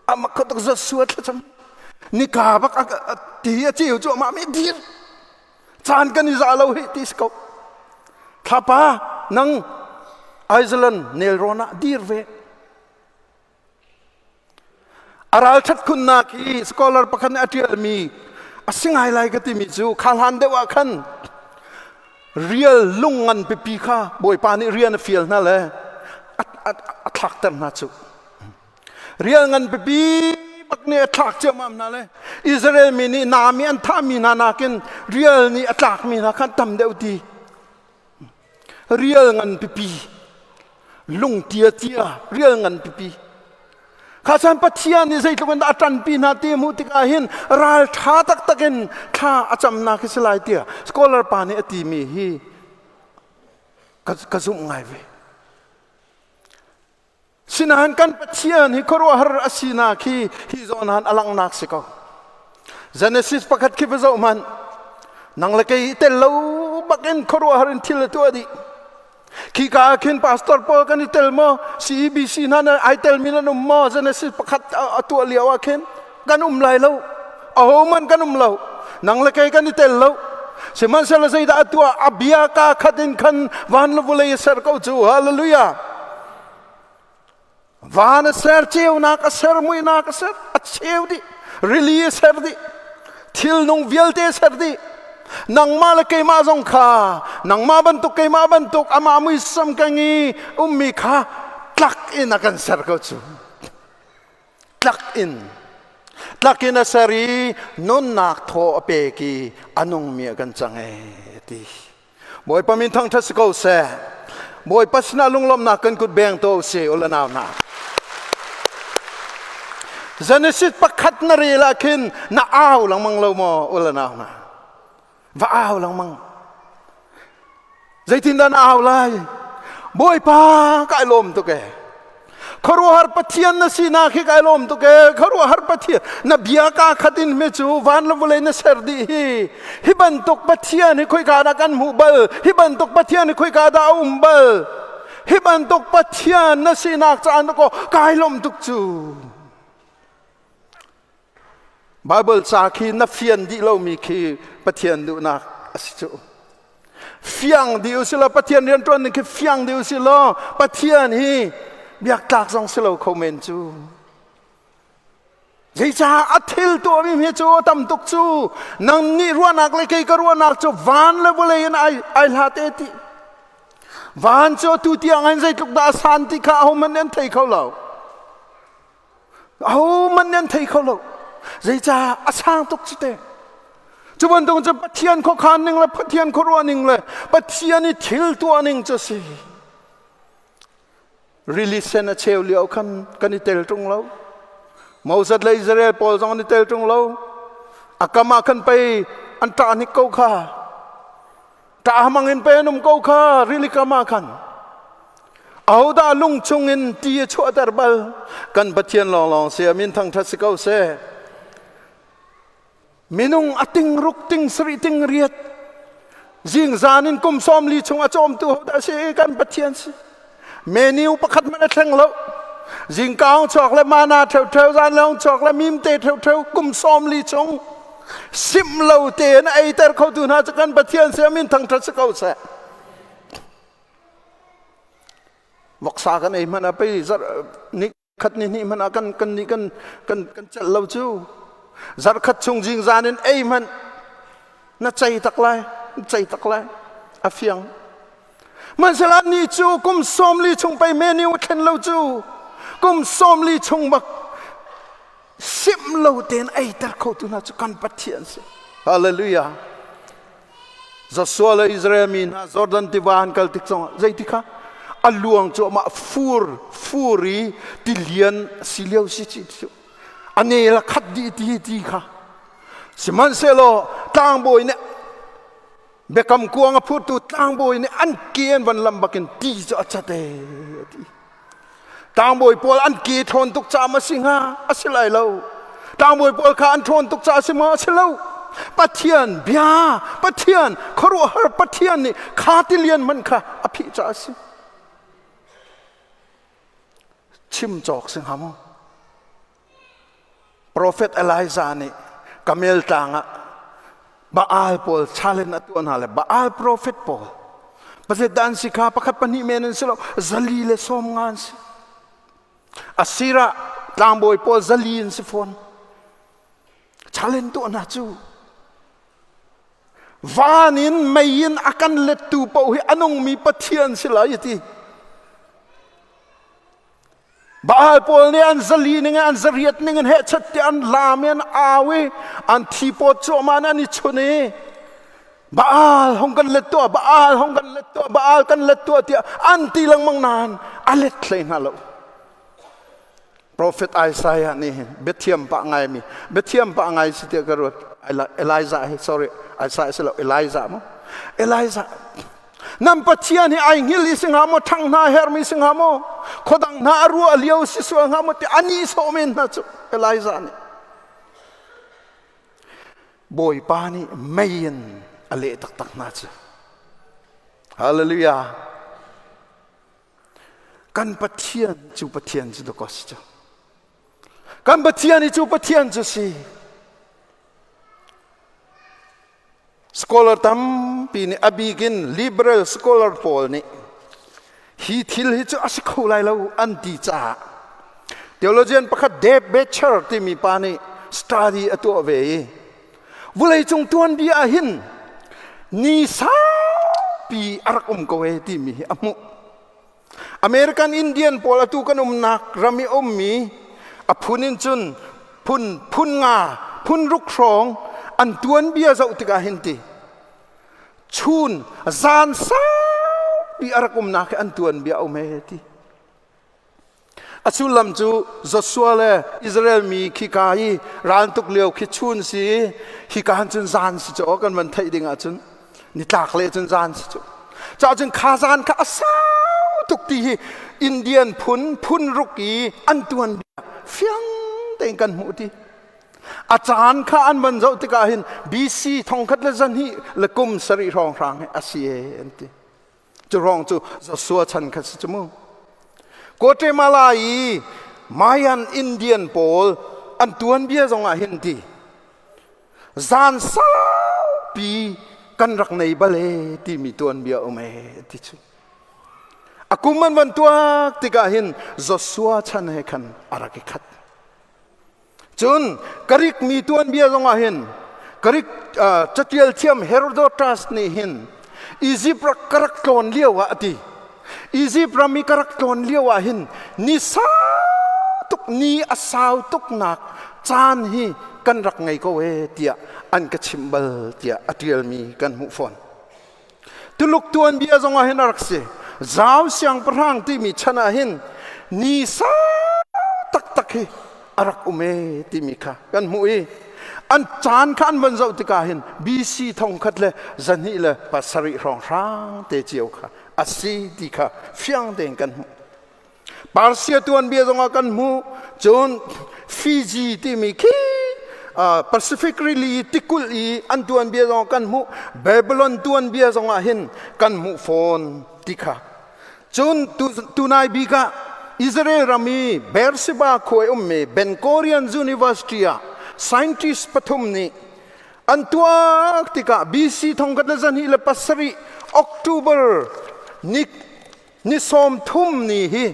A mak kho tuk Joshua thlacam. Nika bak a ti a ceu cu amah mi dir. Caan kan i za lo hi ti si ko. Thlapa nang Iceland nelrawn ah dir ve. A ralṭhat khunnak hi scholar pakhat nih a ṭialmi a si ngai lai ka timi cu kha hlan deuh ah khan rial lung ngan pipi kha Bawipa nih rian a fial hna le a thlakter hna cu. Rial ngan pipi bak nih a thlak ciammam hna le Israel mi nih nami an thahmi hna nakin rial nih a tlakmi hna khan tam deuh ti. Rial ngan pipi lung tia tia rial ngan pipi kha chan Pathian nih zeitluk in dah a ṭanpi hna ti hmuh tikah hin ral ṭha taktak in thla a camnak hi si lai tiah scholar pa nih a timi hi ka zumh ngai ve. Sinain kan Pathian hi khuaruahhar a sinak hi hi zawn han a langhnak si ko. Genesis pakhat khi va zoh hmanh. Nang le kei tel lo bakin khuaruahhar in thil a tuah dih. Khi ka ah khin pastor pawl kan i tel maw? CEBC hna na ai tel mi nan um maw? Genesis pakhat a tuah lio ah khin kan um lai lo. Ahohmanh kan um lo. Nang le kei kan i tel lo. Sihmanhsehlaw zeidah a tuah? A bia ka khat in khan van le vawlei a ser ko cu. Hallelujah. Van a ser, ceunak a ser, muihnak a ser, a cheu dih, rili a ser dih, thilnung vialte a ser dih. Nangmah le keimah zong kha, nangmah bantuk keimah bantuk amah muisam keng i ummi kha tlak in a kan ser ko cu. Tlak in. Tlak in a ser i nunnak thaw a pek i a nungmi a kan cang e ti. Bawipa min thangṭhat si ko seh. Bawipa sinah lunglawmhnak kan kut beng to si u le nau hna. Genesis pakhat na rel ah khin na au lengmang lo maw u le nau hna. Va au lengmang. Zeitindah na au lai? Bawipa kai lawm tuk ee. Khuaruahhar Pathian na sinak hi kai lawm tuk ee. Khuaruahhar Pathian na bia ka khat in me cu van le vawlei na ser dih hi. Hi bantuk Pathian hi khoika dah kan hmuh bal? Hi bantuk Pathian hi khoika dah a um bal? Hi bantuk Pathian na sinak caan ko kai lawm tuk cu. Bible ca khi na fian dih lomi khi Pathian duhnak a si cu. Fiang dih u sih law Pathian rianṭuan ning khi fiang dih u sih law Pathian hi biaktlak zong si lo kho men cu. Zeicah a thil tuahmi hi cu a tam tuk cu nang nih ruahnak le kei ka ruahnak cu van le vawlei in ai, ai hlat e ti. Van cu atu tiang in zeitluk dah a san ti kha ahohmanh nih an thei kho lo. Ahohmanh nih an thei kho lo. Zeicah a sang tuk cu te. Cu bantuk cu Pathian khuakhan ning le Pathian khuaruah ning le Pathian i thil tuah ning cu si. Rili sen a cheu lio khan kan i tel ṭung lo. Moses le Israel pawl zong an i tel ṭung lo. A kam ah khan pei an ṭah hnik ko kha. Ṭah hamang in pei an um ko kha rili kam ah khan. Ahodah lung chung in ti a chuahter bal? Kan Pathian lawnglawng si amin thangṭhat si ko seh. Minung a ting ruk ting sarih ting riat zingzan in kum 40 chung a cawmtu hodah si kan Pathian si. Menu pakhat hmanh a thleng lo. Zingka hong chuak le mana ṭheuṭheu zan le hong chuak le mimte ṭheuṭheu kum 40 chung simh lo tein a eiter khotu hna cu kan Pathian si amin thangṭhat si ko seh. Voksa kan ei hmanh ah pei zarh ni khat ni hnih hmanh ah kan kan nih kan kan kan celh lo cu. Zarh khat chung zingzan in ei hmanh na cei tak lai, cei tak lai. A fiang. Hmanhsehlaw ni cu kum 40 chung pei menu thlen lo cu. Kum 40 chung bak simh lo tein eiter khotu hna cu kan Pathian si. Hallelujah. Joshua le Israel mi hna Jordan tiva an kal tik zongah zeiti kha a luang cu amah fur fur i tilian si lio si ci cu a nel a khat dih ti ti kha sihmanhsehlaw tlangbawi nih biakam kuang a phurtu tlangbawi nih an ke an van lam bakin ti cu a cat e a ti Tlangbawi pawl an ke ṭhawn tuk caah ma si hnga? A si lai lo. Tlangbawi pawl kha an ṭhawn tuk caah a si maw? A si lo. Pathian bia, Pathian khuaruahhar Pathian nih kha tilian hmanh kha a phih caah a si. Chim cawk si hnga maw? Profet Elijah nih Kamel tlang ah Baal pawl challenge a tuah hna le Baal profet pawl pazet dan si kha pakhat pahnih men an si lo 190 an si. Asira tlangbawi pawl 400 an si fawn. Challenge tuah hna cu van in mei in a kan lettu paoh hi a nungmi Pathian si lai ti. Baal pawl nih an 400 ning in an 800 ning in hehchat tiah an laam i an au i an thi pawt cuahmah in an i chun i Baal hong kan let tuah Baal hong kan let tuah Baal kan let tuah tiah an ti lengmang nain a let hlei hna lo. Prophet Isaiah nih hin biathiam pah ngaimi biathiam pah ngai si tiah ka ruat Elijah hi sorry Isaiah si lo Elijah mu Elijah Nan Pathian hi ai hngil i si hnga maw, ṭhang hna hermi si hnga maw, khuadang hna a ruah lio si sual hnga maw ti a nihsawh men hna cu Elijah nih. Bawipa nih mei in a leh taktak hna cu. Hallelujah. Kan Pathian cu Pathian cu dakaw si cu. Kan Pathian hi cu Pathian cu si. Scholar tampi nih a bik in liberal scholar pawl nih hi thil hi cu a si kho lai lo an ti caah theologian pakhat Dave Becher timi pa nih study a tuah ve i vawleicung tuanbia ah hin ni saupi a rak um ko e timi hi a hmuh. American Indian pawl atu kan umnak ram i ummi a phun in cun phun phun nga phun ruk hrawng an tuanbia zoh tikah hin ti chun zan saupi a rak umnak hi an tuanbia um he ti a sullam cu Joshua le Israel mi khika i raltuk lio khi chun si hika han cun zan si cu kan van theih ding ahcun nitlak le cun zan si cu ca cun kha zan kha a sau tuk ti hi Indian phun phun ruk i an tuan fiang tein kan hmuh ti a caan kha an van zoh tikah hin BC 1237 hrawng hrang hi a si e an ti cu ruang cu Joshua chan kha si cu mu Guatemala i Mayan Indian pawl an tuanbia zong ah hin ti Zan saupi kan rak nei bal e timi tuanbia um e ti cu. A kum an van tuak tikah hin Joshua chan he khan a rak i khat. Cun Greek mi tuanbia zongah hin Greek catial thiam Herodotus nih hin Egypt rak ka rak tlawn lio ah a ti. Egypt ram i ka rak tlawn lio ah hin ni sau tuk ni a sau tuknak caan hi kan rak ngei ko e tiah an ka chimh bal tiah a ṭialmi kan hmuh fawn. Tuluk tuanbia zong ah hin a rak si. Zau siangpahrang timi chan ah hin ni sau taktak hi a rak um e timi kha kan hmuh i an caan kha an van zoh tikah hin BC 1207 hrawnghrang te cio kha a si ti kha fiang tein kan hmuh. Persia tuanbia zongah kan hmuh. Cun Fiji timi khi Pacific Rili tikulh i an tuanbia zongah kan hmuh. Babylon tuanbia zongah hin kan hmuh fawn ti kha. Cun tunai bik ah Israel ram i Beersheba khua i ummi Ben Gurion University ah scientist pathum nih an tuak tikah BC 1207 October ni ni 30 ni hi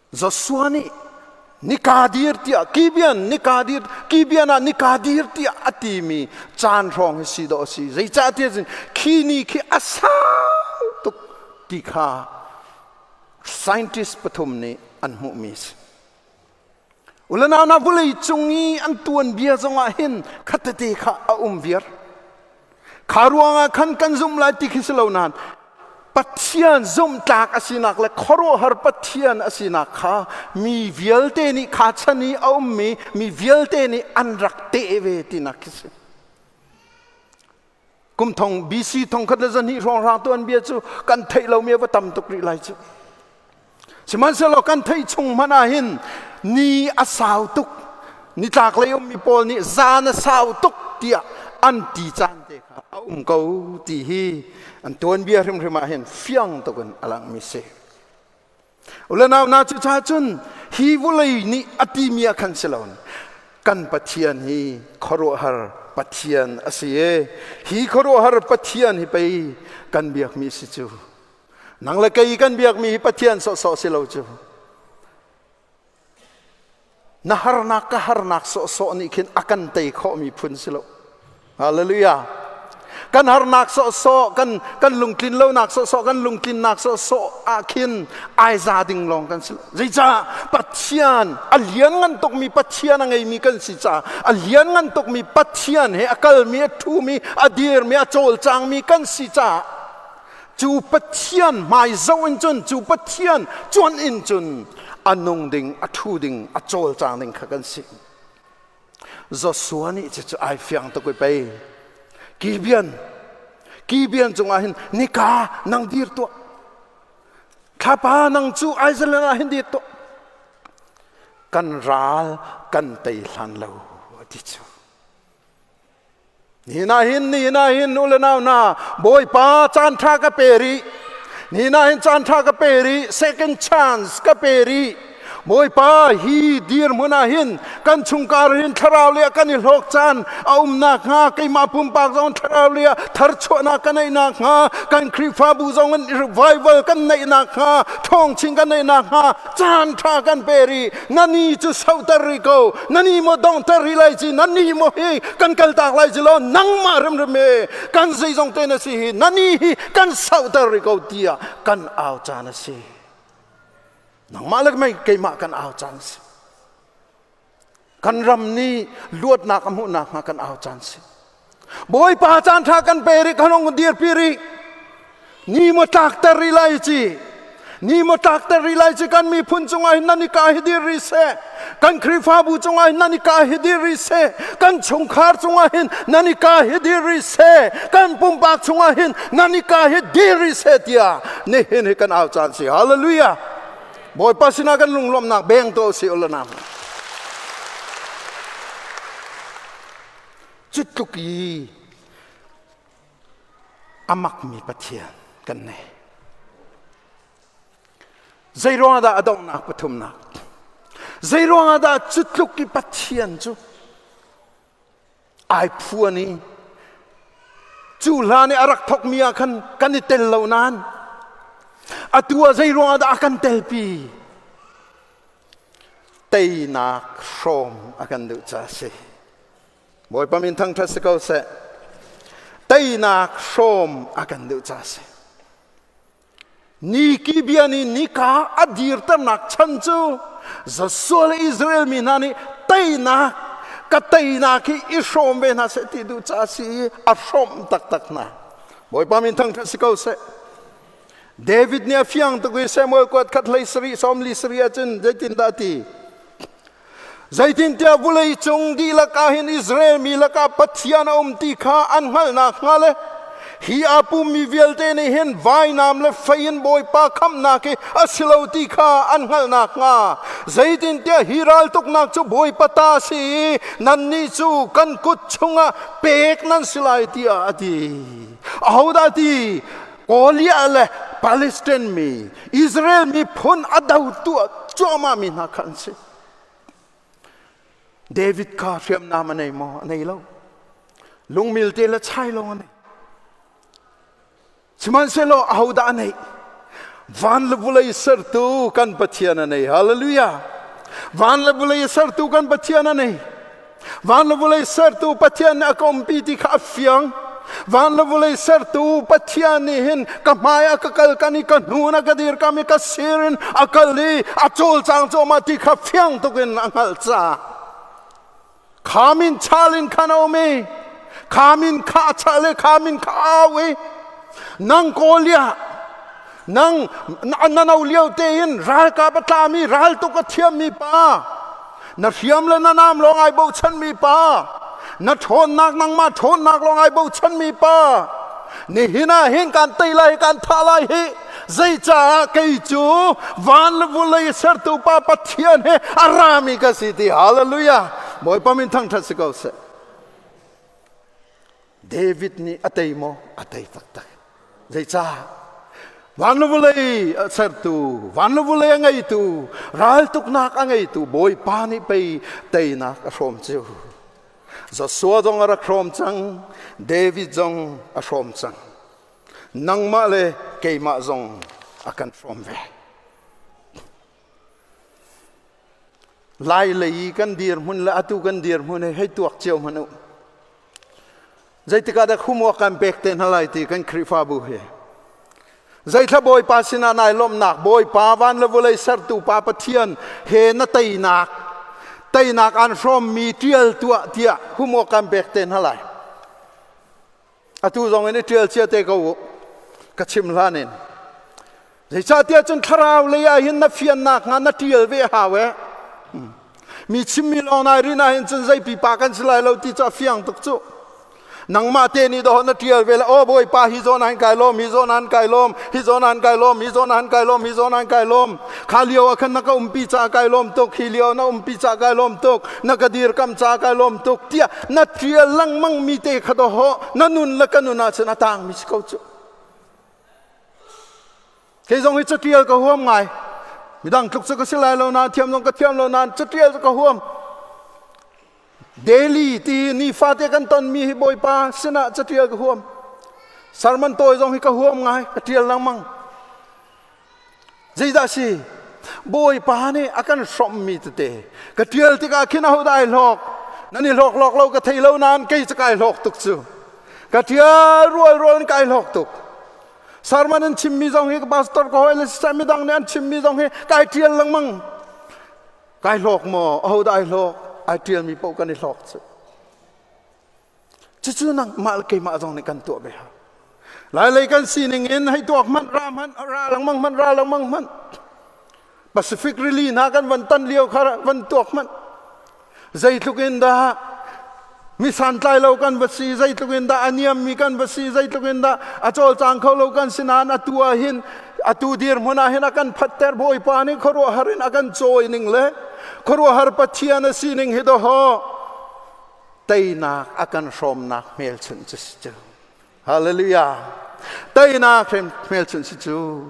Joshua nih nika dir tiah Gibeon nika dir Gibeon ah nika dir tiah a timi caan hrawng hi si dawh a si. Zeicahtiah cun khi ni khi a sau tuk ti kha scientist pathum nih an hmuhmi a si. Ulanau na vawlei cung i an tuanbia zongah hin khatete kha a um viar. Kha ruangah khan kan zumh lai ti khi si lo nain Pathian zumhtlak a sinak le khuaruahhar Pathian a sinak kha mi vialte nih kha chan i a ummi mi vialte nih an rak teh ve tinak khi si. Kum thong BC 1200 hrawnghrang tuanbia cu kan theih lomi a va tam tuk rih lai cu. Sihmanhsehlaw kan theih chung hmanh ah hin ni a sau tuk nitlak lei ummi pawl nih zan a sau tuk tiah an ti caan te kha a um ko ti hi an tuanbia hrimhrim ah hin fiang tuk in a langmi si. Ulenau na cu cha cun hi vulei nih a timi ah khan si lo kan Pathian hi khuaruahhar Pathian a si e hi khuaruahhar Pathian hi pei kan biakmi si cu. Nang le kei kan biakmi hi Pathian sawhsawh si lo cu. Na harnak ka harnak sawhsawh nih khin a kan tei khawhmi phun si lo. Hallelujah. Kan harnak sawhsawh, kan kan lungtlin lonak sawhsawh, kan lungtlinnak sawhsawh ah khin ai za ding lawng kan si lo. Zeicah Pathian a lianngan tukmi Pathian a ngeimi kan si caah a lianngan tukmi Pathian he a kalmi, a ṭhumi, a dirmi, a cawlcangmi kan si caah cu Pathian hmai zoh in cun cu Pathian cuanh in cun a nung ding a ṭhu ding a cawlcang ding kha kan si. Joshua nih cucu ai fiang tuk i pei Gibeon Gibeon cungah hin nika nang dir tuah thlapa nang cu Iceland ah hin dir tuah kan ral kan tei hlan lo a ti cu. Nihin ah hin nihin ah hin u le nau hna Bawipa caan ṭha ka pe rih. Nihin ah hin caan ṭha ka pe rih. Second chance ka pe rih. Bawipa hi dirhmun ah hin kan chungkar hin thlarau lei ah kan i hlawk caan a um nakhnga keimah pumpak zong thlarau lei ah tharchuahnak ka neih nakhnga kan Khrihfabu zong in revival kan neih nakhnga ṭhawngchin kan neih nakhnga caan ṭha kan pe rih. Na ni cu sauter rih ko na ni maw donghter rih lai ci na ni maw hi kan kaltak lai ci law nangmah rimrim he kan zeizong te na si hi na ni hi kan sauter rih ko tiah kan au caan a si nangmah le mei keimah kan au caan a si kan ram nih luatnak a hmuhnak hnga kan au caan si Bawipa caan ṭha kan pe rih kan hong dirpi rih ni maw tlakter rih lai ci ni maw tlakter rih lai ci kan miphun cungah hin nan i ka hi dir rih seh kan Khrihfabu cungah hin nan i ka hi dir rih seh kan chungkhar cungah hin nan i ka hi dir rih seh kan pumpak cungah hin nan i ka hi dir rih seh tiah nihin hi kan au caan si hallelujah Bawipa sinah kan lunglawmhnak beng to si ulanam Cu tluk i a makmi Pathian kan nei. Zei ruangah dah a donghnak pathumnak? Zei ruangah dah cu tluk i Pathian cu ai phuan i cu hlan i a rak thawkmi ah khan kan i tel lo nain atu ah zei ruangah dah a kan telpi? Teinak hrawm a kan duh ca a si. Bawipa min thangṭhat si ko seh. Teinak hrawm a kan duh ca si. Ni ki bia nih nika a dirternak chan cu Joshua le Israel mi hna nih teinak Ka teinak hi i hrawm ve hna seh ti duh ca si i a hrawmh taktak hna. Bawipa min thangṭhat si ko seh. David nih a fiang tuk i Samuel kuat khat hlei sarih sawm li sarih ahcun zeitindah a ti? Zeitintiah vulei cung dihlak ah hin Israel mi lakah Pathian a um ti kha an hngalhnak hnga le hi aa pummi vialte nih hin vainam le fei in Bawipa khamhnak hi a si lo ti kha an hngalhnak hnga zeitintiah hi raltuknak cu Bawipa ta a si i nannih cu kan kut chungah pek nan si lai tiah a ti. Ahodah ti? Goliath le Palestine mi, Israel miphun a do tuah cuahmah mi hna kha an si. David kha hriamnam a nei maw? A nei lo. Lungmil te le chai lawng a nei. Sihmanhsehlaw ahodah a neih? Van le vulei sertu kan Pathian a nei. Hallelujah. Van le vulei sertu kan Pathian a nei. Van le vulei sertu Pathian nih a ka umpi ti kha a fiang. Van le vulei sertu Pathian nih hin ka hmai a ka kal kan i ka hnu na ka dir kam i ka sir in a kal i a cawlcang cuahmah ti kha fiang tuk in a hngalh caah khamin chal in khan a um i khamin kha a chal i khamin kha a au i nang Goliath nang na no lio tein ralkap a tlami raltuk a thiammi pa na hriam le na nam lawng ai bochanmi pa na ṭhawnnak nangmah ṭhawnnak lawng ai bochanmi pa nihin ah hin kan tei lai kan thah lai hi zeicaah kei cu van le vulei sertu pa Pathian he a rami ka si ti hallelujah Bawipa min thangṭhat si ko seh David nih a tei maw a tei taktak Zeicah? Van le vawlei a sertu, van le vawlei a ngeitu, raltuknak a ngeitu Bawipa nih pei teinak a hrawm cu. Joshua zong a rak hrawm cang, David zong a hrawm cang. Nangmah le keimah zong a kan hrawm ve. Lai lei i kan dirhmun le atu kan dirhmun hei hei tuak cio hmanh u. Zeitik ah dah homework kan pek te hna lai ti kan Khrihfabu hi. Zeithla Bawipa sinah nai lawmhnak Bawipa van le vawlei sertu Pa Pathian he na teinak teinak an hrawmmi tial tuah tiah homework kan pek te hna lai. Atu zong in i ṭial cia te ko u. Ka chim hlan in. Zeicahtiah cun thlarau lei ah hin na fiannak hnga na ṭial ve hau e. Mi chimmi lawng nai rin ah hin cun zei pipa kan si lai lo ti cu a fiang tuk cu. Nangmah te nih dawh na ṭial ve le aw Bawipa hi zawn an kai lawm hi zawn an kai lawm hi zawn an kai lawm hi zawn an kai lawm hi zawn an kai lawm kha lio ah khan na ka umpi ca kai lawm tuk hi lio na umpi ca kai lawm tuk na ka dirkam ca kai lawm tuk tiah na ṭial lengmang mi te kha dawh na nun le ka nun ah cun a tang mi si ko cu kei zong hi catial ka huam ngai midang tluk cu ka si lai lo nain thiam zong ka thiam lo nain catial cu ka huam daily ti nifate kan ton mi hi bawipa sinah catial ka huam sermon tawi zong hi ka huam ngai ka tial lengmang Zeidah si? Bawipa nih a kan hrawmhmi tete ka ṭial tikah khin ahodah ai hlawk? Nan i hlawk lawk lo ka thei lo nain kei cu kai hlawk tuk cu. Ka ṭial rual rual in kai hlawk tuk. Sermon an chimmi zong hi pastor ka hawi le siseh midang nih an chimmi zong hi kai ṭial lengmang. Kai hlawk maw? Ahodah ai hlawk? Ai ṭialmi paoh kan i hlawk cu. Cucu nangmah le keimah zong nih kan tuah ve hau. Lailei kan sining in hei tuak hmanh ra hmanh ra lengmang hmanh ra lengmang hmanh Pacific Rili hna kan van tan lio kha van tuak hmanh zeitluk in dah mi santlai lo kan va si zeitluk in dah a niam mi kan va si zeitluk in dah a cawlcang kho lo kan si nain atu ah hin atu dirhmun ah hin a kan phatter Bawipa nih khuaruahhar in a kan cawi ning le khuaruahhar Pathian a sining hi dawh teinak a kan hrawmnak hmelchunh cu si cu hallelujah teinak hmelchunh si cu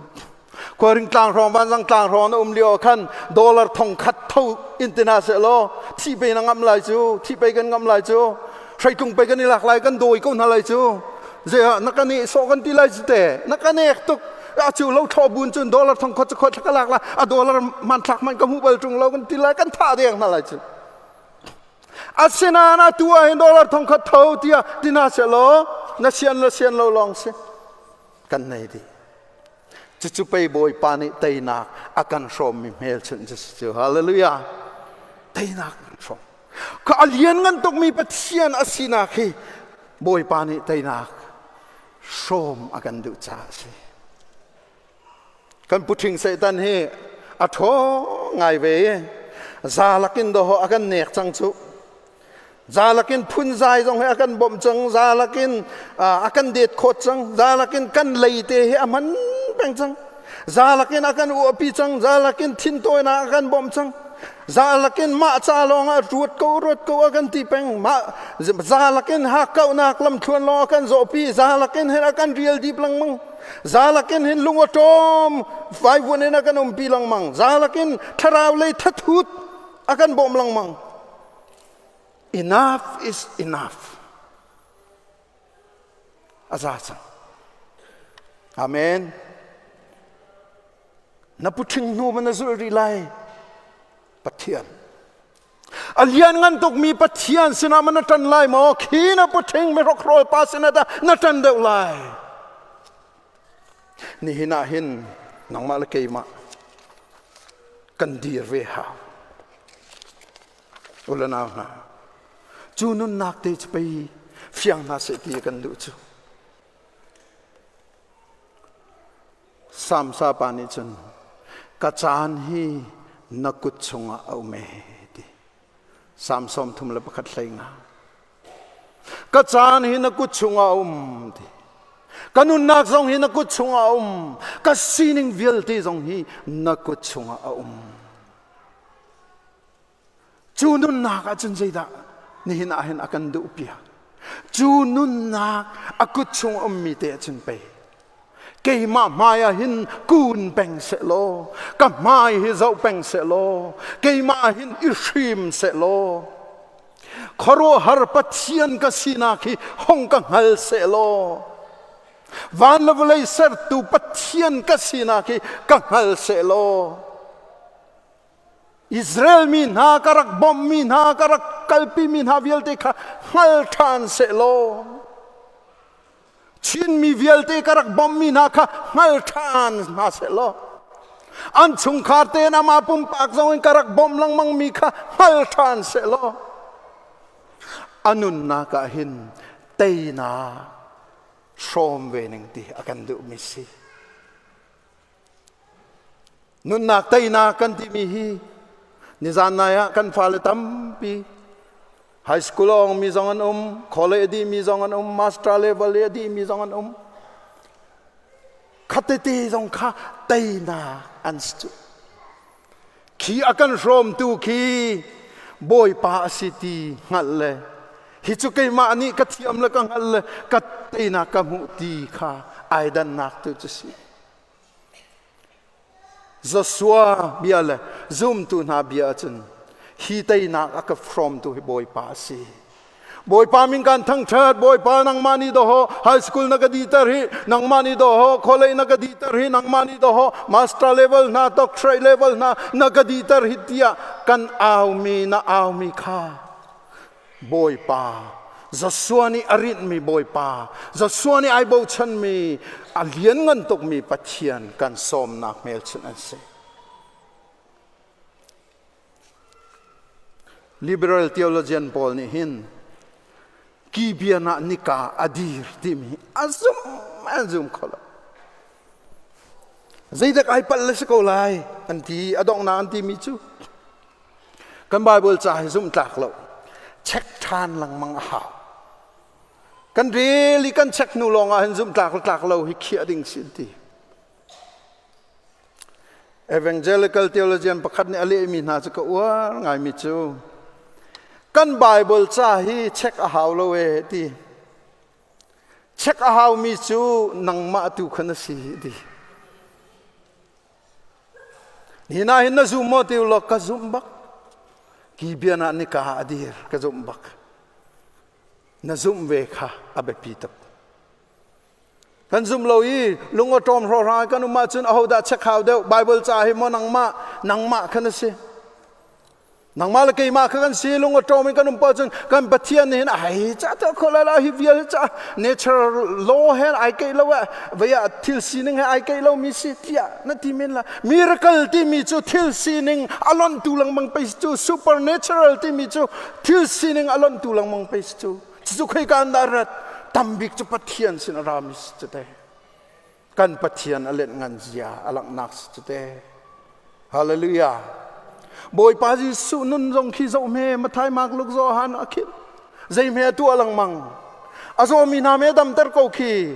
khuaring tlang hrawng vanzang tlang hrawng na um lio khan dollar thong khat tho in tina se law thi pe na ngam lai cu thi pe kan ngam lai cu hreitlung pe kan i lak lai kan dawi ko hna lai cu ze na kan i so kan ti lai cu te na kan ek tuk a cu lo thlo bun cun dollar thong khat cu khot ka lak la a dollar man thlak man ka hmu bal tung lo kan ti lai kan tha deng hna lai cu Asinain atu ah hin dollar thong khat tho tiah ti hna seh law na sian le sian lo lawng si kan nei dih. Cucu pei Bawipa nih teinak a kan hrawmmi hmelchunh cu si cu. Hallelujah. Teinak kan hrawm. Ka a lianngan tukmi Pathian a sinak hi Bawipa nih teinak hrawm a kan duh caah a si. Kan puṭhing Satan hi a ṭhawng ngai ve i za lakin dawh a kan nek cang cu. Za lakin phunzai zong hi a kan bawmh cang, za lakin a kan det khawt cang, za lakin kan leite hi a hman peng cang. Za lakin a kan uahpi cang, za lakin thintawinak a kan bawmh cang. Za lakin mah ca lawng ah ruat ko ruat ko a kan ti peng. Mah za lakin hakkauhnak lamthluan lawng a kan zawhpi, za lakin hin a kan rial dip lengmang. Za lakin hin lung a ṭawm vaivuan in a kan umpi lengmang. Za lakin thlarau lei thathut a kan bawmh lengmang. Enough is enough. A za cang. Amen. Na puṭhing hnu man na zulh rih lai. Pathian. A lian ngan tukmi Pathian sinah man na ṭan lai maw? Khi na puṭhing mihrokhrol pa sinah dah na ṭan deuh lai? Nihin ah hin nangmah le keimah kan dir ve hau. U le nau hna, cu nunnak te cu pei fiang hna seh ti kan duh cu. Samsa pa nih cun ka caan hi na kut chungah a um e ti. Sam 31 hlei nga. Ka caan hi na kut chungah a um ti. Ka nunnak zong hi na kut chungah a um. Ka sining vialte zong hi na kut chungah a um. Cu nunnak ah cun zeidah nihin ah hin a kan duh piak. Cu nunnak a kut chung ummi te ah cun pei keimah hmai ah hin kun peng seh law ka hmai hi zoh peng seh law keimah hin i hrim seh law khuaruahhar Pathian ka sinak hi hong ka hngal seh law van le vawlei sertu Pathian ka sinak hi ka hngal seh law Israel mi hna ka rak bawmhmi hna ka rak kalpimi hna vialte kha hngal ṭhan seh law Chinmi vialte ka rak bawmhmi hna kha hngal ṭhan hna seh law an chungkhar tein amah pumpak zong in ka rak bawmh lengmangmi kha hngal ṭhan seh law a nunnak ah hin teinak hrawm ve ning ti a kan duhmi si. Nunnak teinak kan timi hi nizan nai ah kan fale tampi high school a ongmi zong an um, college a dihmi zong an um, master level a dihmi zong an um. Khatete zong kha teinak an si cu. Khi a kan hrawmtu khi Bawipa a si ti hngalh le hi cu keimah nih ka thiam le ka hngalh le ka teinak ka hmuh ti kha ai dannak tu cu si. Joshua bia le zumtu hna bia ahcun hi teinak a ka hrawmtu hi Bawipa a si. Bawipa min kan thangṭhat Bawipa nangmah nih dawhaw high school na ka dihter hi nangmah nih dawhaw college na ka dihter hi nangmah nih dawhaw master level hna doctorate level hna na ka dihter hi tiah kan aumi na aumi kha Bawipa Joshua nih a rinhmi Bawipa Joshua nih ai bochanmi a lianngan tukmi Pathian kan sawmnak hmelchunh an si. Liberal theologian pawl nih hin Gibeon ah nika a dir timi a zum an zum kho lo. Zeidak ai palh le si ko lai an ti a donghnak an timi cu Kan Bible ca hi zumh tlak lo. Check ṭhan lengmang a hau. Kan rel i kan check hnu lawng ah hin zumh tlak le tlak lo hi khiah ding si an ti. Evangelical theologian pakhat nih a lehmi hna cu ka uar ngaimi cu kan Bible ca hi check a hau lo e ti. Check a haumi cu nangmah tu kha na si ti. Ni na hin na zum maw ti law ka zumh bak. Gibeon ah nika a dir ka zumh bak. Na zumh ve kha a biapi tuk. Kan zumh lo i lung awṭawm hrawhhrang kan um ahcun ahodah check hau deuh Bible ca hi maw nangmah nangmah kha na si. Nangmah le keimah kha kan si lung a ṭawm in kan um paoh cun kan Pathian nih hin ai ca tuah kho lai lo hi vial ca natural law he ai keih lo eh vei ah thil sining he ai keih lo mi si tiah na ti men la. Miracle timi cu thil sining a lonhtu lengmang pei si cu. Supernatural timi cu thil sining a lonhtu lengmang pei si cu. Cucu khoika in dah rat? Tambik cu Pathian sin a rami si cu te. Kan Pathian a lenh ngan zia a langhnak si cu te. Hallelujah. Bawipa Jesuh nun zong khi zoh hme Mathai, Mark, Luke, Johan a khin. Zei hme a tuah lengmang. A zawmi hna me damter ko khi.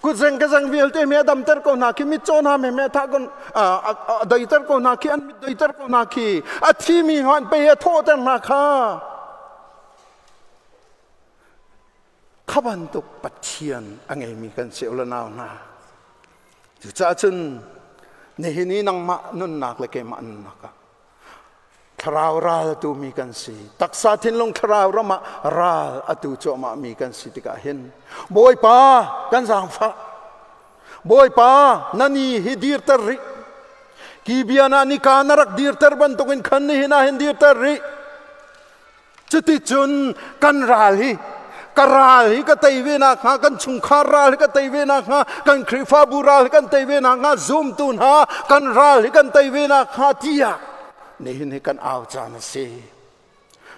Kutzeng ka zeng vialte me a damter ko hna khi. Mitcaw hna me me tha kon a deiter ko hna khi. An mit deiter ko hna khi. A thimi hna pe a thawhter hna kha. Kha bantuk Pathian a ngeimi kan si u le nau hna. Cucaah cun nihin i nangmah nunnak le keimah nunnak ah thlarau ral a tumi kan si. Taksa thinlung thlarau ram ah ral a tu cuahmah mi kan si tikah hin Bawipa kan zaangfah. Bawipa na ni hi dirter rih. Ki bia na nika na rak dirter bantukin khan nihin ah hin dirter rih. Cuticun kan ral hi ka ral hi ka tei ve nakhnga, kan chungkhar ral hi ka tei ve nakhnga, kan Khrihfabu ral hi kan tei ve nakhnga, zumtu hna kan ral hi kan tei ve nakhnga tiah nihin hi kan au caan a si.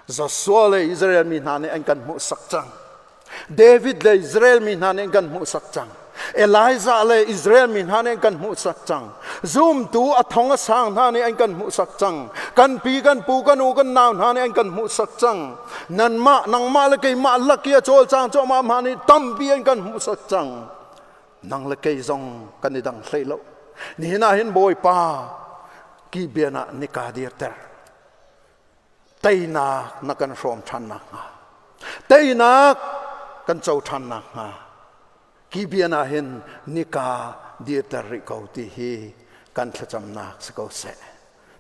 Joshua le Israel mi hna nih an kan hmuhsak cang. David le Israel mi hna nih an kan hmuhsak cang. Elijah le Israel mi hna nih an kan hmuhsak cang. Zumtu a thong a sang hna nih an kan hmuhsak cang. Kan pi, kan pu, kan u, kan nau hna nih an kan hmuhsak cang. Nanmah, nangmah le keimah lak i a cawlcang cuahmah hna nih tampi an kan hmuhsak cang. Nang le kei zong kan i dang hlei lo. Nihin ah hin Bawipa ki bian ah nika dirter. Teinak na kan hrawm ṭhan nakhnga, teinak kan co ṭhan nakhnga Gibeon ah hin nika dirter rih ko ti hi kan thlacamnak si ko seh.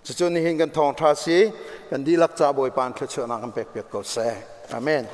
Cucu nihin kan thawngṭha si, kan dihlak ca Bawipa in thluachuahnak kan pekpiak ko seh. Amen.